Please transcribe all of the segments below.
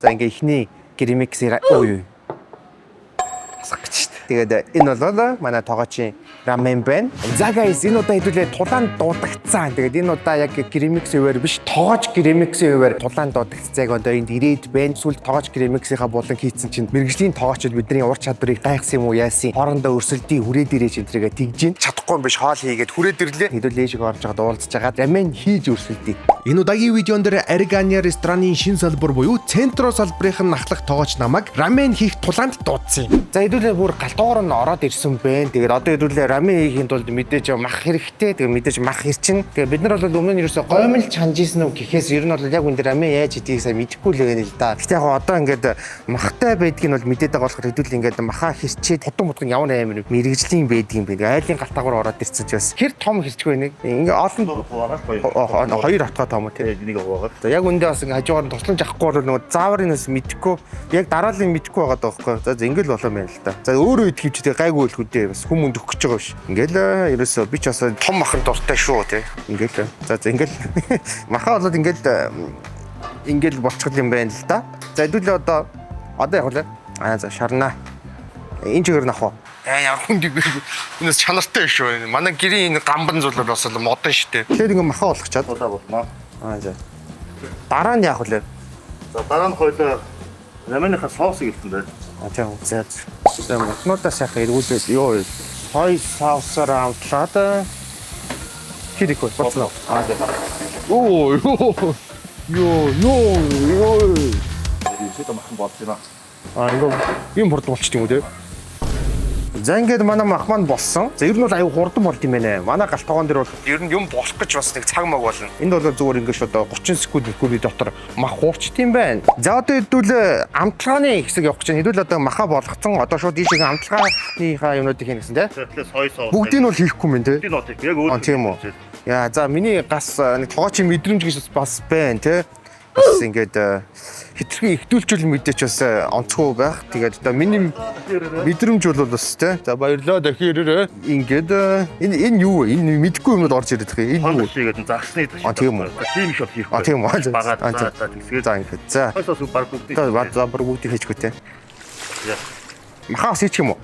За, ингээ эхний Гримикс ой. Асах гэж шүү дээ. Тэгээд энэ бол манай тогоочийн рамен байна. За guys, энэ удаа хэдүүлээ тулаан дуудагдсан. Тэгээд энэ удаа яг Гримикс хуваар биш, тогооч Гримиксийн хуваар тулаан дуудагдсан. Яг одоо энд ирээд байна. Сүүлд тогооч Гримиксийнхаа булан хийцэн чинь мэргэжлийн тогоочд бидний ур чадварыг гайхсан юм уу яасан. Хоорондоо өрсөлдөе, хүрээд ирээж энэ тэргээ тэгж гин. Чадахгүй юм биш, хоол хийгээд хүрээд ирлээ. Хэдүүлээ шиг орж байгаад уулзж байгаа. Рамен хийж өрсөлдөе. Энэ удаагийн видеон дээр Аригания рестораны шин салбар буюу Центро салбарын ахлах тоогооч намайг рамен хийх тулаанд дуудсан юм. За, хэдүүлээ бүр галтуугаар нь ороод ирсэн бэ. Тэгээд одоо хэдүүлээ рамен хийхийн тулд мэдээж мах хэрэгтэй. Тэгээд мэдээж мах хэрчин. Тэгээд бид нар бол өмнө нь ерөөсө гоймол чанжсэн үү гэхээс ер нь бол яг үндэ рамен яаж хийдгийг сайн мэдэхгүй л байгаа юм л да. Гэхдээ яг одоо ингээд махтай байдгийг нь бол мэдээд байгаа болохоор хэдүүл ингээд маха хэрчээд хутан мутан ямар амар мэрэгжлийн байдгийг юм бэ. Айлын галтаагаар ороод ирсэн ч бас хэр том хэрчгүй нэг. Ингээ олон Хуваагаад хоёр. Хоёр отгоо том уу тий. Энийг хуваагаад. За, яг үндэ бас ингээ хажуугаар нь тусламж авахгүй бол нөгөө зааврын бас мэдэхгүй, яг дараалын мэдэхгүй байгаа даахгүй. За, ингээл болоо юм байна л да. За, өөрөө идэх хөвчтэй гайгүй л хүдээ, бас хүмүүн дөхөх гэж байгаа биш. Ингээл ерөөсөө би ч бас том махан дуртай шүү тий. Ингээл за за ингээл маха болоод ингээл ингээл болчих юм байна л да. За, хэдүүлээ одоо яг лээ. Аа, за, шарнаа. Энэ чигээр нах уу? Аа, ямар хүн дийг энэс чанартай биш үү? Манай гэрийн энэ гамбан зул бол бас л модон шүү дээ. Тэгэхээр ингээ маха болгочоод. Тулаа болно. Аа, за. Дараа нь яах вэ? За, дараа нь хоёлаа раменийхаа соусыг илтэн дээ. А, тийм. За. За, махнуудаа сайхан эргүүлээд ёо. Сой соусаар амтлаад хэр их вэ? Боцно. Аа, за. Оо, ёо. Ёо, ёо, ёо. Ерөөсөө махан болж байна. А, ингээ юм хурдан болчих юм уу те? За, ингээд манай мах маань болсон. За, ер нь бол аюу хурдан болд юм байна. Манай гал тогоон дээр бол ер нь юм болох гэж бас нэг цаг маг болно. Энд бол зүгээр ингээд шууд 30 секунд секундын дотор мах хуурчт юм байна. За, одоо хэдүүл амтлагын хэсэг явах гэж байна. Хэдүүл одоо маха болгоцсон. Одоо шууд ийшээ амтлагааныхаа юмнуудыг хийнэ гэсэн те. Тэгэхээр сой соус. Бүгдийг нь бол хийхгүй мэн те. Бүгдийг нь бол хийх. Яг өөр. А, тийм үү. Яа, за, миний гас нэг тоочийн мэдрэмж гэж бас байна те. Бас ингээд хитрхи ихтүүлчүүл мэдээч бас онцгой байх. Тэгээд одоо миний мэдрэмж бол бас те. За, баярлалаа, дахин ирээрэй. Ингээд энэ юу вэ? Энэ мэдгүй юмнууд орж ирээд байгаа. Энэ юу вэ? Хонд хийгээд загсны. А, тийм үү. Тийм их бол хийхгүй. А, тийм үү. Багаад А, за за тэгсгээд. За, ингээд. За. Сой соус баг бүгдийг. За, за, бүр бүгдийг хийчихгүй те. За. Маха бас хийчих юм уу?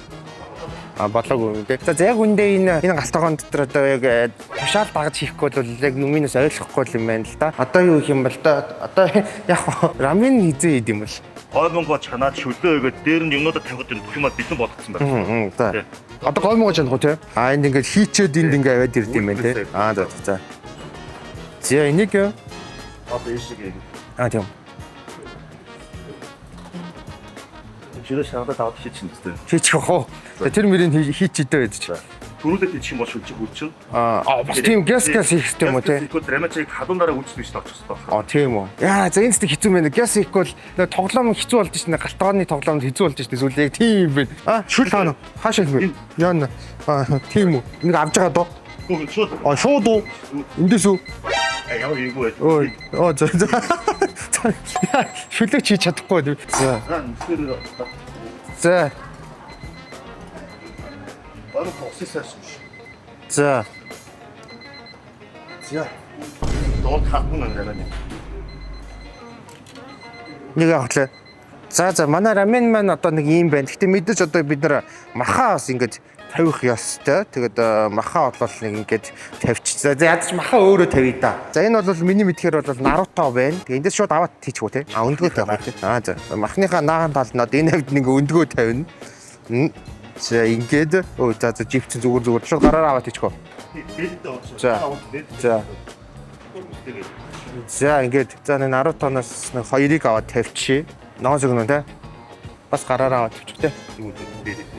А, болоогүй юм те. За за, яг үндэ энэ галтгоон дотор одоо яг тушаал дагаж хийхгүй бол яг юмнаас ойлгохгүй юм байна л да. Одоо юу их юм бол да. Одоо яг рамен хизээ хийд юм бол. Гоймонгоо чанаад шүлөө өгөөд дээр нь юмнуудаа тавихад энэ бүх юмаа бэлэн болгоцсон байна. За. Тий. Одоо гоймонгоо чанах уу те? А, энд ингээд хийчээд энд ингээд аваад ирд юм байна те. А, за за. За, энийг Одоо ийшээ гээ. А, тийм. Шүлөө шаргадаад аваад хийчихнэ зү. Хийчих уу. За, тэр мөрийг хийчихдээ байж. Түрүүлээд хийчих юм бол шүлжих хүлчин. А, бас тийм газ хийх хэрэгтэй юм уу те? Тэгэхгүй рамачиг халуун дараа үйлчлэх биш очих хэрэгтэй. А, тийм үү. Яа, за, энэ ч хэцүү байна. Газ хийхгүй бол нөө тоглоом хэцүү болж шнэ. Галтгооны тоглоомд хэцүү болж шнэ. Сүүлд яг тийм юм байна. А, шүл хаана? Хаашаа юм бэ? Яана. А, тийм үү. Нэг авч байгаа доо. Гүн шууд А, шууд уу? Эндээс үү? ямар эйгүү байж. Ой, оо, за за. За, яа, шүлэг хийж чадахгүй байна. За. За, нүсээр За. баруун тосын сайш. За. За. Доор хатна юм байна. Нэг авахлаа. За за, манай рамен маань одоо нэг юм байна. Гэтэ мэдээж одоо бид нар маха бас ингэж тавих ёстой. Тэгээд маха бол нэг ингэж тавьчих. За, ядаж маха өөрөө тавья да. За, энэ бол миний мэдхээр бол Наруто байна. Тэгээ эндээс шууд аваад тийчих үү те. А, өндгөө тавих те. А, за, махныхаа наахан талд нь одоо энэ хавьд нэг өндгөө тавина. За, ингээд өө, за за, живцэн зүгээр зүгээр шууд гараараа аваад тийчих үү. Бэлдээ орсон. За. За. За, ингээд за, нэг Нарутоноос нэг хоёрыг аваад тавьчих. Ногоон зөгнө те. Бас гараараа аваад тавьчих те.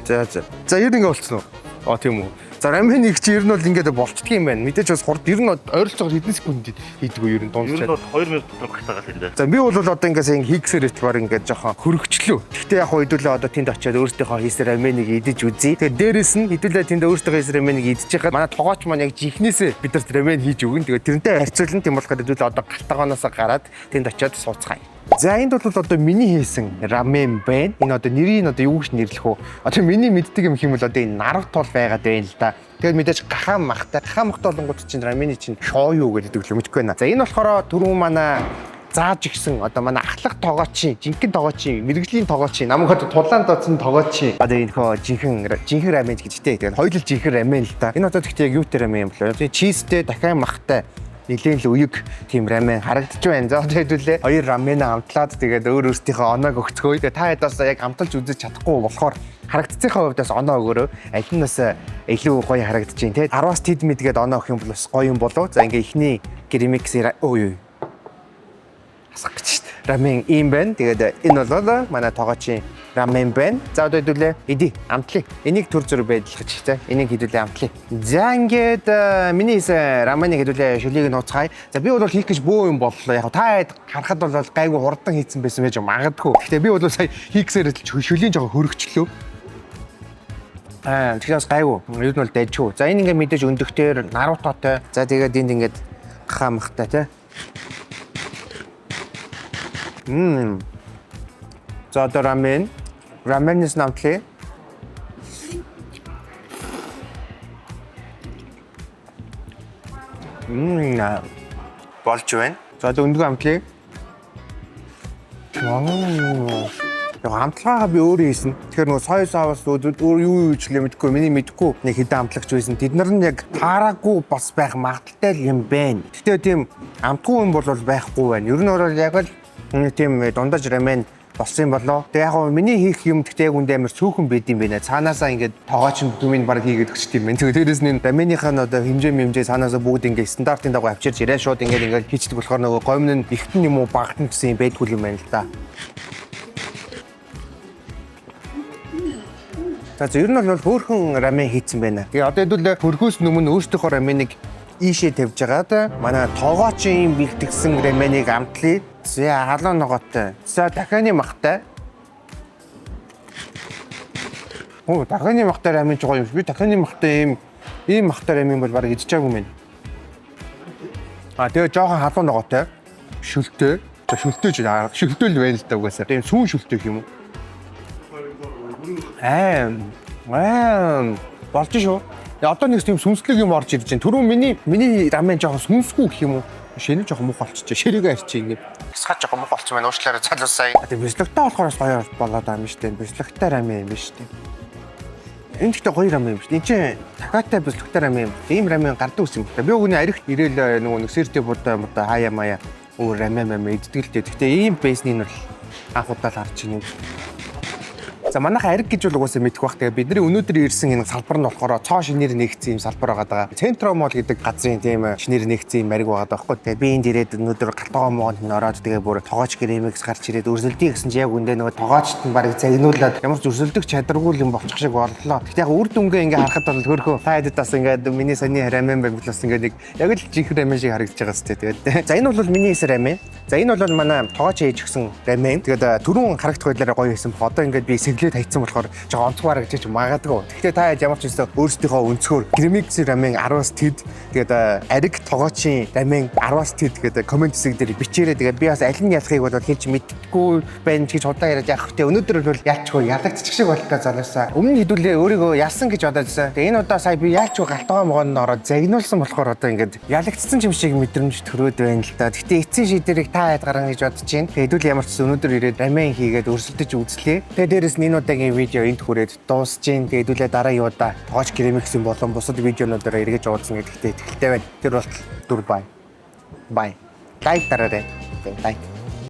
За за. За, ер нь ингэ болцсон уу? А, тийм үү. За, рамен их чи ер нь бол ингээд болцдөг юм байна. Мэдээж бас хурд, ер нь ойролцоогоор хэдэн секундэд хийдгүү ер нь Ер нь дундчаад. бол 2 минут дотор багтаагаал энэ дээ. За, би бол одоо ингээд сайн хийгсээр итл баг ингээд жоохон хөрөгчлөө. Гэхдээ яг хоо хэдүүлээ одоо тэнд очиад өөртөөхөө хийсээр раменыг идэж үзье. Тэгээ дээрэс нь хэдүүлээ тэнд өөртөөхөө хийсээр раменыг идэж байхад манай тогооч маань яг жихнээсээ бидэрт рамен хийж өгнө. Тэгээ тэрнтэй харьцуулна. Тийм болохоор хэдүүлээ одоо галтгооноос гараад тэнд очиад сууцгаая. За, энд бол одоо миний хийсэн рамен байна. Энэ одоо нэрийг одоо юу гэж нэрлэх вэ? Одоо миний мэддэг юм хэм бол одоо энэ Наруто л байгаад байна л да. Тэгээд мэдээж гахаан махтай. Гахаан махтай болонгууд чинь рамены чинь шоё гэдэг л мэдэхгүй байна. За, энэ болохоор түрүүн манай зааж өгсөн одоо манай ахлах тогоочийн, жинхэнэ тогоочийн, мэргэжлийн тогоочийн, намайг одоо тулаан дооцсон тогоочийн. Одоо энэ хөө жинхэнэ жинхэнэ рамен гэж тэ. Тэгээд хоёул жинхэнэ рамен л та. Энэ одоо тэгтээ яг юутай рамен юм бэлээ. Cheese тэй, дахиад махтай нэлээн л үег тийм рамен харагдаж байна. За одоо хэдүүлээ хоёр рамен амтлаад тэгээд өөр өөрсдийнхөө оноог өгцгөөе. Тэгээд та хэд бас яг амталж үзэж чадахгүй болохоор харагдцынхаа хувьд бас оноо өгөөрэй. Аль нь бас илүү гоё харагдаж байна те. 10-аас тэд мэдгээд оноо өгөх юм бол бас гоё юм болов. За ингээ эхний Гримикс өө юу асах гэж шүү дээ. Рамен ийм байна. Тэгээд энэ бол манай тогоочийн рамен байна. За одоо хэдүүлээ иди амтлаа. Энийг төр зөр байдлах гэж за. Энийг хэдүүлээ амтлаа. За ингээд миний хийсэн раменыг хэдүүлээ шөлийг нь нууцгаая. За би бол хийх гэж бөө юм боллоо. Яг та хэд харахад бол гайгүй хурдан хийцэн байсан байж магадгүй. Гэхдээ би бол сая хийгсээр л шөлийн жоохон хөрөгчлөө. Аа тэгэхээр бас гайгүй. Ер нь бол дайжгүй. За энэ ингээд мэдээж өндөгтөр нарутотой. За тэгээд энд ингээд гахаа махтай тий. За одоо рамен. Раменээс намтлаа. Болж байна. За одоо өндгөө амтлаа. Вау. Яг амтлагаагаа би өөрөө хийсэн. Тэгэхээр нөгөө соёо соус өөр юу юу ч лээ мэдгүй. Миний мэдгүй нэг хэдэн амтлагч байсан. Тэд нар нь яг таараагүй бас байх магадaltaй л юм байна. Гэтэ тийм амтгүй юм бол байхгүй байна. Ер нь бол яг л нэг тийм дундаж рамен болсон юм болоо. Тэгээ яг гоо миний хийх юм гэхдээ яг үндэ амар цөөхөн байд юм байна. Цаанаасаа ингээд тоогооч нь түмийн баг хийгээд өгчт юм байна. Тэгээ дээрээс нь раменийхаа нь одоо хэмжээ цаанаасаа бүгд ингээд стандартын дагуу авчирч ирээ шууд ингээд хийчдэг болохоор нөгөө гомн нь ихтэн юм уу багтан гэсэн юм байдгүй юм байна л да. За ер нь бол хөөрхөн рамен хийцэн байна. Тэгээ одоо хэдүүлээ хөрхөөс өмнө өөрсдийнхөө раменыг ийшээ тавьж байгаад манай тогоочийн бэлтгэсэн раменыг амтлая. За халуун ногоотой. За дахианы махтай. Оо дахианы махтай рамен ч гоё юм шиг. Би дахианы махтай ийм махтай рамен бол бараг идчихээгүй юм байна. А тэгээ жоохон халуун ногоотой. Шөлтэй. За шөлтэй ч шөлтэй л байна л да угаасаа. Тийм сүүн шөлтэй гэх юм уу? Болж шүү. Одоо нэг тийм сүнслэг юм орж ирж байна. Түрүүн миний рамен жоохон сүнсгүй гэх юм уу? Шинэ жоохон мух болчихжээ. Ширээгээ арчи ингээд. Хасгаа жоохон мух болчихсон байна. Уучлаарай залуусаа. Тэгээ бислэгтэй болохоор бас гоё болоод байгаа юм шүү дээ. Бислэгтэй рамен юм биш үү? Энэ гэхдээ гоё рамен юм шүү дээ. Энд чинь дахиатай бислэгтэй рамен юм. Тийм рамен гардаг ус юм байна. Би өгний арихт ирээл нөгөө нэг сэртэй будаа мудаа хаяа маяа өөр рамен маяа иддэг л дээ. Гэхдээ ийм бейсний нь бол анх удаа л харж байна. За манайха ариг гэж бол угаасаа мэдэх бах. Тэгээ бидний өнөөдөр ирсэн энэ салбар нь болохоор цоо шинээр нэгдсэн юм салбар байгаа даа. Центро мол гэдэг газрын тийм шинээр нэгдсэн юм ариг байгаа даахгүй. Тэгээ би энд ирээд өнөөдөр галтгоо моон нь ороод тэгээ бүр тогооч гэрэмикс гарч ирээд өрсөлдөе гэсэн чи яг үндэ нөгөө тогоочт нь барыг загнуулаад ямар ч өрсөлдөх чадваргүй юм болчих шиг боллоо. Гэхдээ яг үр дүнгээ ингээ харахад бол хөөхөө та хэдэд бас ингээд миний саяны рамен байг бас ингээд нэг яг л жинхэнэ рамен шиг харагдаж байгаа сте. Тэгээд за энэ бол миний хийсэн рамен. За энэ бол манай тогооч ээж өгсөн рамен. Тэгээд түрүүн харагдах байдлаараа гоё байсан. Одоо ингээд би сэглээд хайцсан болохоор жоо онцгой харагдаж магадгүй. Гэхдээ та ямар ч юмсан өөрсдийнхөө өнцгөр Гримикс рамен 10-аас тэд тэгээд ариг тогоочийн рамен 10-аас тэд гэдэг коммент хэсэг дээр бичээрэй. Тэгээд би бас аль нь ялахыг бол хэлж мэддэггүй байна гэж худлаа яриад явах хэрэгтэй. Өнөөдөр бол ялчгүй ялагдчих шиг боллоо залуусаа. Өмнө нь хэдүүлээ өөрийгөө ялсан гэж бодоод байсан. Тэгээд энэ удаа сая би ялчгүй галтгоо могоонд ороод загнуулсан болохоор одоо ингээд ялагдсан юм шиг мэдрэмж төрөөд байна л да. Гэхдээ эцсийн шийдвэрийг та хэд гаргана гэж бодож байна. Тэгээд хэдүүл ямар ч гэсэн өнөөдөр ирээд рамен хийгээд өрсөлдөж үзлээ. Тэгээд дээрэс нь энэ удаагийн видео энд хүрээд дуусж байна. Тэгээд хэдүүлээ дараагийн удаа тоогооч Гримикс болон бусад видеонуудаараа эргэж уулзна гэдэгтээ итгэлтэй байна. Тэр болтол дүр бай. Бай. Like дараарай. Like.